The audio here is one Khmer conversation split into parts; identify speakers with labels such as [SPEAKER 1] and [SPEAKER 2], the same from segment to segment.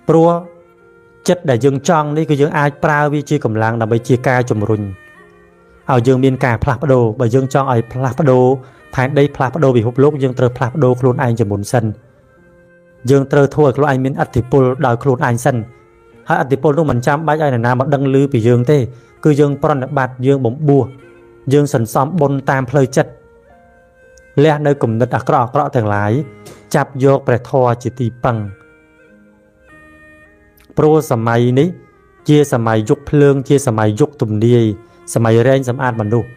[SPEAKER 1] ព្រោះចិត្តដែលយើងចង់នេះគឺយើងអាចប្រើវាជាកម្លាំងដើម្បីជាការជំរុញឲ្យយើងមានការផ្លាស់ប្ដូរបើយើងចង់ឲ្យផ្លាស់ប្ដូរផែនដីផ្លាស់ប្ដូរពិភពលោកយើងត្រូវផ្លាស់ប្ដូរខ្លួនឯងជាមុនសិនយើងត្រូវធ្វើឲ្យខ្លួនឯងមានឥទ្ធិពលដោយខ្លួនឯងសិនហើយឥទ្ធិពលនោះមិនចាំបាច់ឲ្យនរណាមកដឹងឮពីយើងទេគឺយើងប្រណិប័តយើងបំពោះយើងសន្សំបុណ្យតាមផ្លូវចិត្តលះនៅគំនិតអាក្រក់អាក្រក់ទាំងឡាយចាប់យកព្រះធម៌ជាទីពឹងព្រោះសម័យនេះជាសម័យយុគភ្លើងជាសម័យយុគទំនាយសម័យរែងសម្អាតមនុស្ស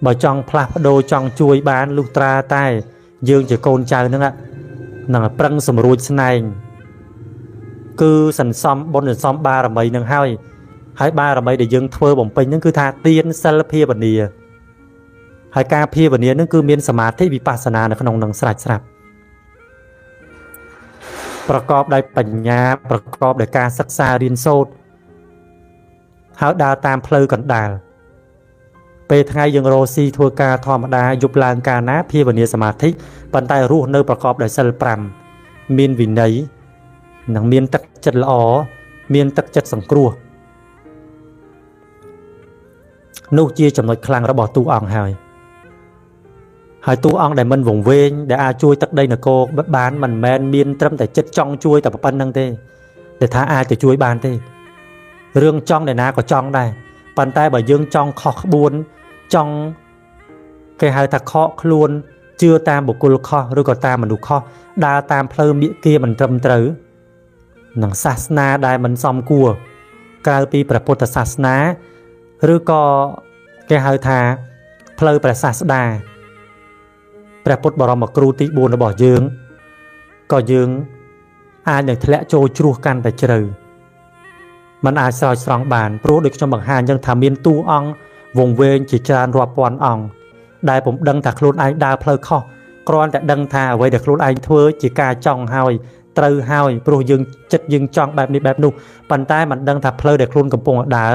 [SPEAKER 1] បើចង់ផ្លាស់ប្ដូរចង់ជួយបានលុះត្រាតែយើងជាកូនចៅហ្នឹងនឹងប្រឹងសម្រួចស្នែងគឺសន្សំបុណ្យសន្សំបារមីនឹងហើយហើយបារមីដែលយើងធ្វើបំពេញហ្នឹងគឺថាទានសិលភាវនាហើយការភាវនាហ្នឹងគឺមានសមាធិវិបស្សនានៅក្នុងនឹងស្រេចស្រាប់ប្រកបដោយបញ្ញាប្រកបដោយការសិក្សារៀនសូត្រហើយដើរតាមផ្លូវកណ្ដាលពេលថ្ងៃយើងរកស៊ីធ្វើការធម្មតាយប់ឡើងកាលណាភាវនាសមាធិប៉ុន្តែរស់នៅប្រកបដោយសិល5មានវិន័យនិងមានទឹកចិត្តល្អមានទឹកចិត្តសង្គ្រោះនោះជាចំណុចខ្លាំងរបស់តួអង្គហើយហើយតួអង្គដែលមិនវង្វេងដែលអាចជួយទឹកដីនគរបានមិនមែនមានត្រឹមតែចិត្តចង់ជួយតែប៉ុណ្្នឹងទេដែលថាអាចទៅជួយបានទេរឿងចង់អ្នកណាក៏ចង់ដែរប៉ុន្តែបើយើងចង់ខុសក្បួនចង់គេហៅថាខកខ្លួនជឿតាមបុគ្គលខុសឬក៏តាមមនុស្សខុសដើរតាមផ្លូវមាគ៌ាមិនត្រឹមត្រូវនឹងសាសនាដែលមិនសមគួរក្រៅពីព្រះពុទ្ធសាសនាឬក៏គេហៅថាផ្លូវព្រះសាស្តាព្រះពុទ្ធបរមគ្រូទី4របស់យើងក៏យើងអាចនឹងធ្លាក់ចូលជ្រោះកាន់តែជ្រៅมันអាចស្រោចស្រង់បានព្រោះដូចខ្ញុំបង្ហាញអញ្ចឹងថាមានតួអង្គវង្វេងជាច្រើនរាប់ពាន់អង្គដែលពុំដឹងថាខ្លួនឯងដើរផ្លូវខុសគ្រាន់តែដឹងថាអ្វីដែលខ្លួនឯងធ្វើជាការចង់ហើយត្រូវហើយព្រោះយើងចិត្តយើងចង់បែបនេះបែបនោះប៉ុន្តែមិនដឹងថាផ្លូវដែលខ្លួនកំពុងដើរ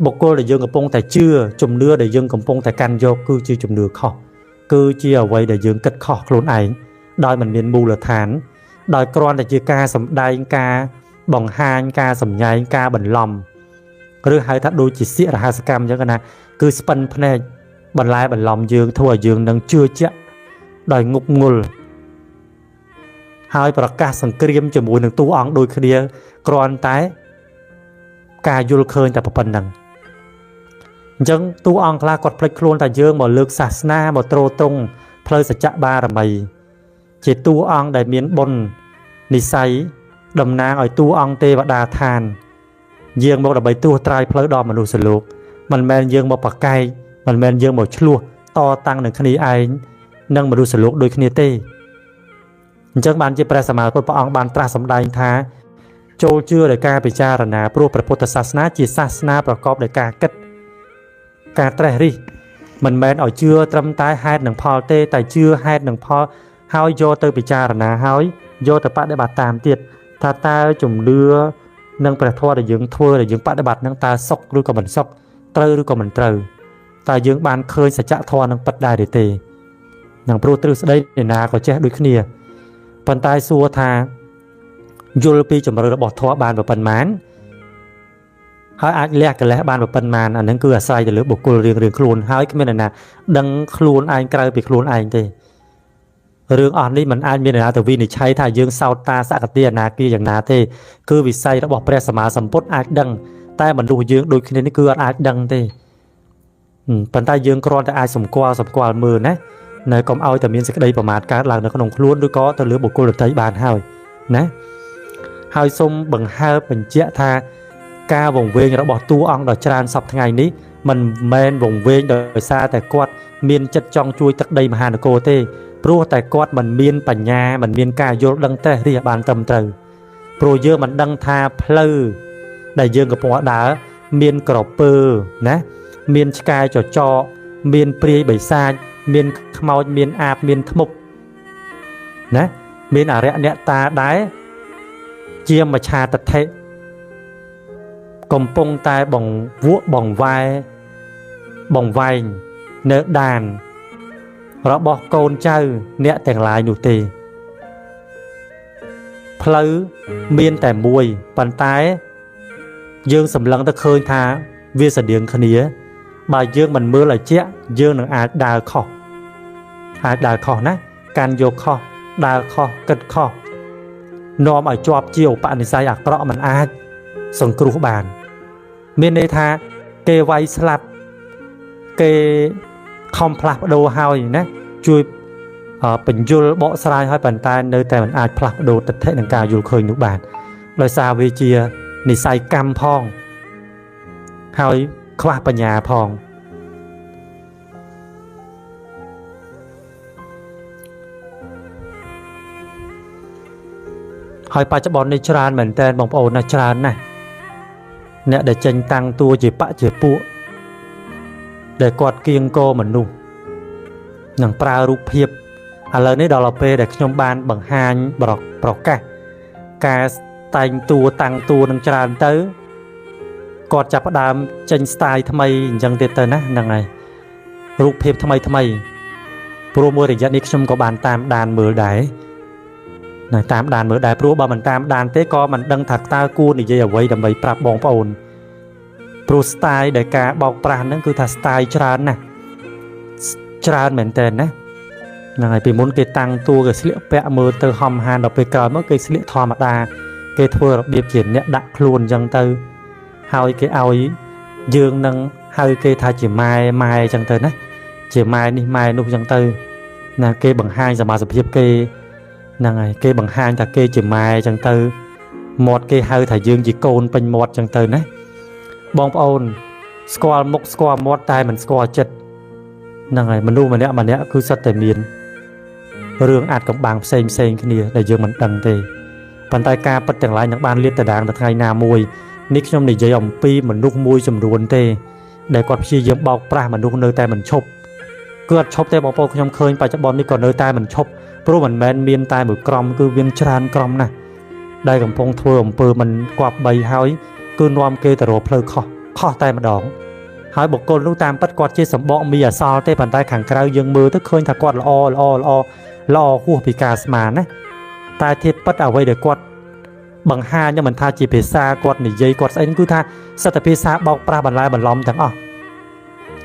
[SPEAKER 1] បុគ្គលដែលយើងកំពុងតែជឿជំនឿដែលយើងកំពុងតែកាន់យកគឺជាជំនឿខុសគឺជាអ្វីដែលយើងគិតខុសខ្លួនឯងដោយមិនមានមូលដ្ឋានដោយគ្រាន់តែជាការសម្ដែងការបង្ហាញការសម្ញែងការបន្លំឬហៅថាដូចជាសៀករហស្សកម្មអញ្ចឹងណាគឺស្ពិនភ្នែកបន្លែបន្លំយើងធ្វើឲ្យយើងនឹងជឿជាក់ដោយងប់ងល់ហើយប្រកាសសង្គ្រាមជាមួយនឹងតួអង្គដូចគ្នាគ្រាន់តែការយល់ឃើញតែប៉ុណ្្នឹងអញ្ចឹងតួអង្គខ្លះគាត់ភ្លេចខ្លួនថាយើងមកលើកសាសនាមកទ្រទ្រង់ផ្លូវសច្ចៈបារមីជាតួអង្គដែលមានបុណ្យនិស័យតំណាងឲ្យតួអង្គទេវតាឋានយើងមកដើម្បីត្រួសត្រាយផ្លូវដល់មនុស្សលោកមិនមែនយើងមកប្រកែកមិនមែនយើងមកឆ្លោះតតាំងនឹងគ្នាឯងនិងមនុស្សលោកដូចគ្នាទេអញ្ចឹងបានជាព្រះសម្មាសម្ពុទ្ធព្រះអង្គបានត្រាស់សម្ដែងថាចូលជឿដោយការពិចារណាព្រោះព្រះពុទ្ធសាសនាជាសាសនាប្រកបដោយការគិតការត្រេះរិះមិនមែនឲ្យជឿត្រឹមតែហេតុនិងផលទេតែជឿហេតុនិងផលហើយយកទៅពិចារណាហើយយកទៅបដិបត្តិតាមទៀតថាតើជំនឿនិងព្រះធម៌ដែលយើងធ្វើដែលយើងបដិបត្តិនឹងតើសុខឬក៏មិនសុខត្រូវឬក៏មិនត្រូវតើយើងបានឃើញសច្ចធម៌នឹងពិតដែរឬទេនឹងព្រោះទ្រឹស្ដីអ្នកណាក៏ចេះដូចគ្នាប៉ុន្តែសួរថាយល់ពីជំរឿរបស់ធម៌បានប៉ុន្មានហើយអាចលះកលេសបានប៉ុន្មានអានឹងគឺអាស្រ័យទៅលើបុគ្គលរៀងៗខ្លួនហើយគ្មានអ្នកណាដឹងខ្លួនឯងក្រៅពីខ្លួនឯងទេរឿងអស់នេះมันអាចមានអ្នកណាទៅវិនិច្ឆ័យថាយើងសោតតាសកតិអនាគាយ៉ាងណាទេគឺវិស័យរបស់ព្រះសម្មាសម្ពុទ្ធអាចដឹងតែមនុស្សយើងដូចគ្នានេះគឺអត់អាចដឹងទេប៉ុន្តែយើងគ្រាន់តែអាចសម្គាល់មើលណានៅកុំឲ្យតែមានសេចក្តីប្រមាថកើតឡើងនៅក្នុងខ្លួនឬក៏ទៅលើបុគ្គលដទៃបានហើយណាហើយសូមបង្ហើបបញ្ជាក់ថាការវង្វេងរបស់តួអង្គដ៏ច្រើនសពថ្ងៃនេះមិនមែនវង្វេងដោយសារតែគាត់មានចិត្តចង់ជួយទឹកដីមហានគរទេព្រោះតែគាត់មិនមានបញ្ញាមិនមានការយល់ដឹងត្រេះរិះបានត្រឹមត្រូវព្រោះយើងមិនដឹងថាផ្លូវដែលយើងកំពុងដើរមានក្រពើណាមានឆ្កែចចកមានព្រាយបិសាចមានខ្មោចមានអាបមានធ្មប់ណាមានអរិយអ្នកតាដែរជាមច្ឆាទិដ្ឋិកំពុងតែបង្វក់បង្វែបង្វែងនៅដានរបស់កូនចៅអ្នកទាំងឡាយនោះទេ ផ្លូវមានតែមួយប៉ុន្តែយើងសម្លឹងទៅឃើញថាវាស្រដៀងគ្នាបើយើងមិនមើលឲ្យជាក់យើងនឹងអាចដើរខុសអាចដើរខុសណាកាន់យកខុសដើរខុសគិតខុសនាំឲ្យជាប់ជាឧបនិស្ស័យអាក្រក់មិនអាចសង្គ្រោះបានមានន័យថាគេវាយស្លាប់គេខំផ្លាស់ប្ដូរហើយណាជួយបញ្យលបកស្រាយឲ្យប៉ុន្តែនៅតែមិនអាចផ្លាស់ប្ដូរទិដ្ឋិនិងការយល់ឃើញនោះបានដោយសារវាជានិស័យកម្មផងហើយខ្វះបញ្ញាផងហើយបច្ចុប្បន្ននេះច្រើនមែនតើបងប្អូនណាច្រើនណាស់អ្នកដែលចេញតាំងតួជាបច្ចជាពួកដែលគាត់គៀងគរមនុស្សនឹងប្រើរូបភាពឥឡូវនេះដល់ពេលដែលខ្ញុំបានបង្ហាញប្រកាសការតែងតួតាំងតួនឹងច្រើនទៅគាត់ចាប់ផ្ដើមចេញ style ថ្មីអញ្ចឹងទៀតទៅណាហ្នឹងហើយរូបភាពថ្មីថ្មីព្រោះមួយរយៈនេះខ្ញុំក៏បានតាមដានមើលដែរណាតាមដានមើលដែរព្រោះបើមិនតាមដានទេក៏មិនដឹងថាតើគួរនិយាយអ្វីដើម្បីប្រាប់បងប្អូនព្រោះ style ដែលការបោកប្រាស់ហ្នឹងគឺថា style ច្រើនណាស់ច្រើនមែនតើណាហ្នឹងហើយពីមុនគេតាំងតួគេស្លៀកពាក់មើលទៅហំហានដល់ពេលក្រោយមកគេស្លៀកធម្មតាគេធ្វើរបៀបជាអ្នកដាក់ខ្លួនអញ្ចឹងទៅហើយគេឲ្យយើងនឹងហៅគេថាជាម៉ែម៉ែអញ្ចឹងទៅណាជាម៉ែនេះម៉ែនោះអញ្ចឹងទៅណាគេបង្ហាញសមាសភាពគេហ្នឹងហើយគេបង្ហាញថាគេជាម៉ែអញ្ចឹងទៅមាត់គេហៅថាយើងជាកូនពេញមាត់អញ្ចឹងទៅណាបងប្អូនស្គាល់មុខស្គាល់មាត់តែមិនស្គាល់ចិត្តហ្នឹងហើយមនុស្សម្នាក់ម្នាក់គឺសុទ្ធតែមានរឿងអាចកំបាំងផ្សេងផ្សេងគ្នាដែលយើងមិនដឹងទេប៉ុន្តែការពិតទាំងឡាយនឹងបានលាតត្រដាងទៅថ្ងៃណាមួយនេះខ្ញុំនិយាយអំពីមនុស្សមួយចំនួនទេដែលគាត់ព្យាយាមបោកប្រាស់មនុស្សនៅតែមិនឈប់គឺអត់ឈប់ទេបងប្អូនខ្ញុំឃើញបច្ចុប្បន្ននេះក៏នៅតែមិនឈប់ព្រោះមិនមែនមានតែមួយក្រុមគឺមានច្រើនក្រុមណាស់ដែលកំពុងធ្វើអំពើមិនគប្បីហើយគឺនាំគេទៅរកផ្លូវខុសខុសតែម្ដងហើយបុគ្គលនោះតាមពិតគាត់ជាសម្បកមីអសល់ទេប៉ុន្តែខាងក្រៅយើងមើលទៅឃើញថាគាត់ល្អល្អល្អល្អហួសពីការស្មានណាតែធាតុពិតអ្វីដែលគាត់បង្ហាញមិនថាជាភាសាគាត់និយាយគាត់ស្អីគឺថាសិទ្ធិភាសាបោកប្រាស់បន្លែបន្លំទាំងអស់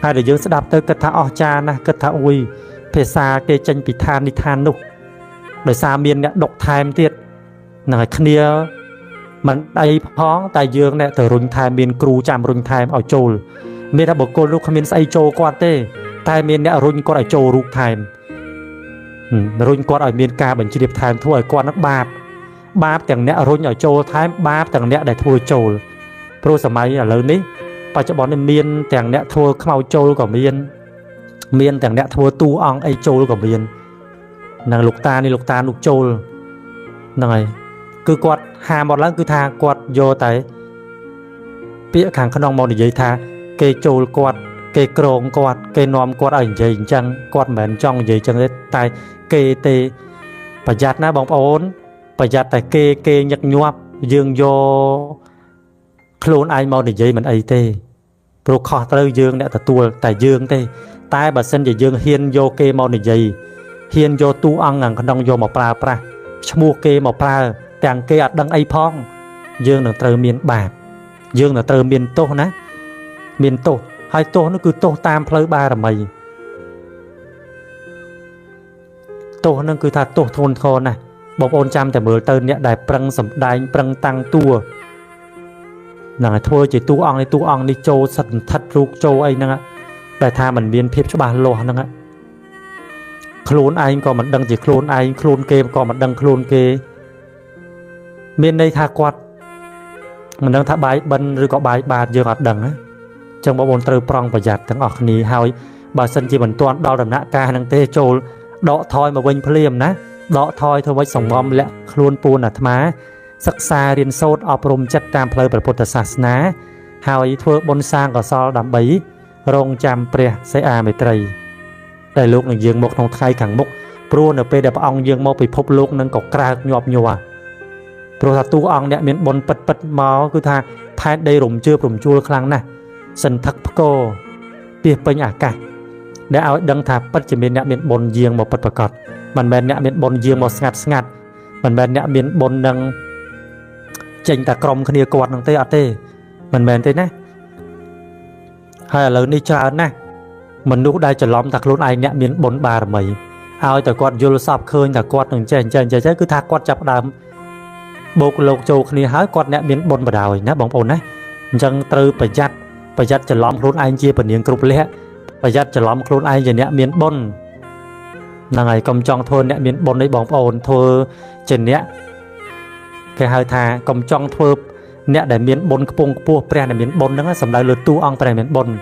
[SPEAKER 1] ហើយដែលយើងស្ដាប់ទៅគិតថាអស្ចារ្យណាស់គិតថាអ៊ុយភាសាគេចេញពីឋាននេះឋាននោះដោយសារមានអ្នកដុកថែមទៀតហ្នឹងហើយគ្នាមិនអីផងតែយើងអ្នកទៅរុញថែមមានគ្រូចាំរុញថែមឲ្យចូលមានតែបុគ្គលនោះគ្មានស្អីចូលគាត់ទេតែមានអ្នករុញគាត់ឲ្យចូលរូបថែមរុញគាត់ឲ្យមានការបញ្ជ្រាបថែមធ្វើឲ្យគាត់នឹងបាបបាបទាំងអ្នករុញឲ្យចូលថែមបាបទាំងអ្នកដែលធ្វើចូលព្រោះសម័យឥឡូវនេះបច្ចុប្បន្ននេះមានទាំងអ្នកធ្វើខ្មោចចូលក៏មានមានទាំងអ្នកធ្វើតួអង្គអីចូលក៏មាននឹងលោកតានេះលោកតានោះចូលហ្នឹងហើយគឺគាត់ហាមកឡើងគឺថាគាត់យកតែពាក្យខាងក្នុងមកនិយាយថាគេចូលគាត់គេក្រងគាត់គេនាំគាត់ឲ្យនិយាយអញ្ចឹងគាត់មិនមែនចង់និយាយអញ្ចឹងទេតែគេទេប្រយ័ត្នណាបងប្អូនប្រយ័ត្នតែគេញឹកញាប់យើងយកខ្លួនឯងមកនិយាយមិនអីទេព្រោះខុសត្រូវយើងអ្នកទទួលតែយើងទេតែបើសិនជាយើងហ៊ានយកគេមកនិយាយហ៊ានយកតួអង្គខាងក្នុងយកមកប្រើប្រាស់ឈ្មោះគេមកប្រើទាំងគេអត់ដឹងអីផងយើងនឹងត្រូវមានបាបយើងនឹងត្រូវមានទោសណាមានទោសហើយទោសនោះគឺទោសតាមផ្លូវបារមីទោសនឹងគឺថាទោសធ្ងន់ធ្ងរណាស់បងប្អូនចាំតែមើលទៅអ្នកដែលប្រឹងសម្ដែងប្រឹងតាំងតួហ្នឹងហើយធ្វើជាតួអង្គនេះតួអង្គនេះចូលសិទ្ធិរូបចូលអីហ្នឹងដែលថាมันមានភាពច្បាស់លាស់ហ្នឹងខ្លួនឯងក៏មិនដឹងជាខ្លួនឯងខ្លួនគេក៏មិនដឹងខ្លួនគេមានន័យថាគាត់មិនដឹងថាបាយបិណ្ឌឬក៏បាយបាតយើងអត់ដឹងណាចឹងបងប្អូនត្រូវប្រុងប្រយ័ត្នទាំងអស់គ្នាហើយបើសិនជាមិនទាន់ដល់ដំណាក់កាលហ្នឹងទេចូលដកថយមកវិញភ្លាមណាដកថយធ្វើម៉េចសង្ងំលាក់ខ្លួនពួនអាត្មាសិក្សារៀនសូត្រអប់រំចិត្តតាមផ្លូវព្រះពុទ្ធសាសនាហើយធ្វើបុណ្យសាងកុសលដើម្បីរងចាំព្រះសីអាមេត្រីដែលលោកនឹងយាងមកក្នុងថ្ងៃខាងមុខព្រោះនៅពេលដែលព្រះអង្គយាងមកពិភពលោកនឹងក៏ក្រើកញាប់ញ័រព្រោះថាតួអង្គអ្នកមានបុណ្យពិតពិតមកគឺថាផែនដីរំជើបរំជួលខ្លាំងណាស់សន្ធឹកផ្គរពាសពេញអាកាសដែលឲ្យដឹងថាពិតជាមានអ្នកមានបុណ្យយាងមកពិតប្រាកដមិនមែនអ្នកមានបុណ្យយាងមកស្ងាត់ស្ងាត់ មិនមែនអ្នកមានបុណ្យនឹងចេញតែក្រុមគ្នាគាត់នឹងទេអត់ទេមិនមែនទេណាហើយឥឡូវនេះច្រើនណាស់មនុស្សដែលច្រឡំថាខ្លួនឯងអ្នកមានបុណ្យបារមីឲ្យតែគាត់យល់សពឃើញថាគាត់នឹងចេះចេះចេះគឺថាគាត់ចាប់ដើមបូកលោកចូលគ្នាហើយគាត់អ្នកមានបុណ្យបដ ாய் ណាបងប្អូនណាអញ្ចឹងត្រូវប្រយ័ត្នប្រយ័ត្នច្រឡំខ្លួនឯងជាពនាងគ្រប់លក្ខប្រយ័ត្នច្រឡំខ្លួនឯងជាអ្នកមានបុណ្យហ្នឹងហើយកុំចង់ធ្វើអ្នកមានបុណ្យនេះបងប្អូនធ្វើជាអ្នកគេហៅថាកុំចង់ធ្វើអ្នកដែលមានបុណ្យខ្ពង់ខ្ពស់ព្រះដែលមានបុណ្យហ្នឹងសំដៅលើតួអង្គព្រះមានបុណ្យ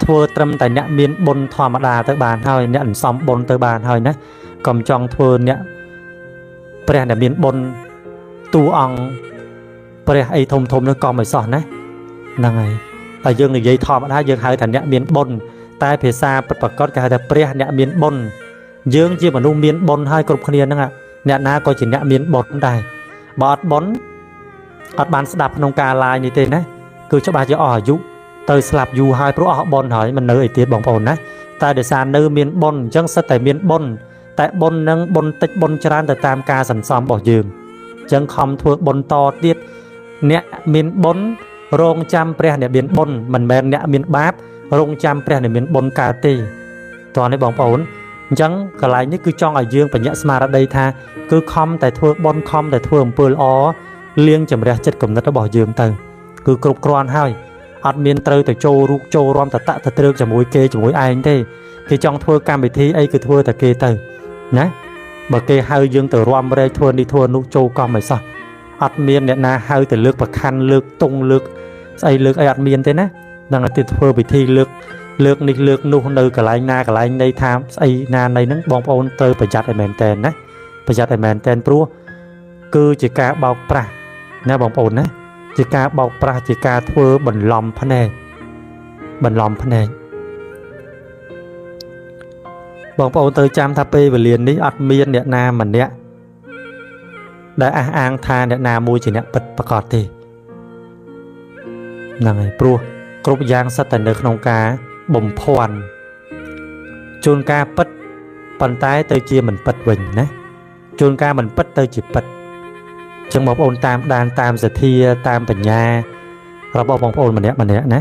[SPEAKER 1] ធ្វើត្រឹមតែអ្នកមានបុណ្យធម្មតាទៅបានហើយអ្នកអន្សំបុណ្យទៅបានហើយណាកុំចង់ធ្វើអ្នកព្រះដែលមានបុណ្យតួអង្គព្រះអីធំធំនោះក៏មិនសោះណាហ្នឹងហើយតែយើងនិយាយធម្មតាយើងហៅថាអ្នកមានបុណ្យតែភាសាពិតប្រាកដគេហៅថាព្រះអ្នកមានបុណ្យយើងជាមនុស្សមានបុណ្យហើយគ្រប់គ្នាហ្នឹងអ្នកណាក៏ជាអ្នកមានបុណ្យដែរបើអត់បុណ្យអត់បានស្ដាប់ក្នុងការឡាយនេះទេណាគឺច្បាស់ជាអស់អាយុទៅស្លាប់យូរហើយព្រោះអស់បុណ្យហើយមិននៅអីទៀតបងប្អូនណាតែដោយសារនៅមានបុណ្យអញ្ចឹងសិតតែមានបុណ្យតែបុណ្យនឹងបុណ្យតិចបុណ្យច្រើនទៅតាមការសន្សំរបស់យើងអញ្ចឹងខំធ្វើបុណ្យតទៀតអ្នកមានបុណ្យរងចាំព្រះអ្នកមានបុណ្យមិនមែនអ្នកមានបាបរងចាំព្រះអ្នកមានបុណ្យកើតទេតោះនេះបងប្អូនអញ្ចឹងកន្លែងនេះគឺចង់ឲ្យយើងបញ្ញត្តិស្មារតីថាគឺខំតែធ្វើបុណ្យខំតែធ្វើអំពើល្អលាងជម្រះចិត្តគំនិតរបស់យើងទៅគឺគ្រប់គ្រាន់ហើយអត់មានត្រូវទៅចូលរូបចូលរំតតទៅត្រើកជាមួយគេជាមួយឯងទេគេចង់ធ្វើកម្មវិធីអីគឺធ្វើតែគេទៅណាបើគេហៅយើងទៅរំរែកធ្វើនេះធ្វើនោះចូលកំឲ្យសោះអត់មានអ្នកណាហៅទៅលើកប្រខាន់លើកតុងលើកស្អីលើកអីអត់មានទេណានឹងឲ្យទៅធ្វើពិធីលើកលើកនេះលើកនោះនៅកន្លែងណាកន្លែងនៃថាស្អីណានៃហ្នឹងបងប្អូនត្រូវប្រយ័ត្នឲ្យមែនតែនណាប្រយ័ត្នឲ្យមែនតែនព្រោះគឺជាការបោកប្រាស់ណាបងប្អូនណាជាការបោកប្រាស់ជាការធ្វើបន្លំភ្នែកបន្លំភ្នែកបងប្អូនត្រូវចាំថាពេលវេលានេះអត់មានអ្នកណាម្នាក់ដែលអះអាងថាអ្នកណាមួយជាអ្នកពិតប្រាកដទេហ្នឹងហើយព្រោះគ្រប់យ៉ាងសិតតែនៅក្នុងការបំភាន់ជួនកាលពិតប៉ុន្តែទៅជាមិនពិតវិញណាជួនកាលមិនពិតទៅជាពិតចឹងបងប្អូនតាមដានតាមសទ្ធាតាមបញ្ញារបស់បងប្អូនម្នាក់ម្នាក់ណា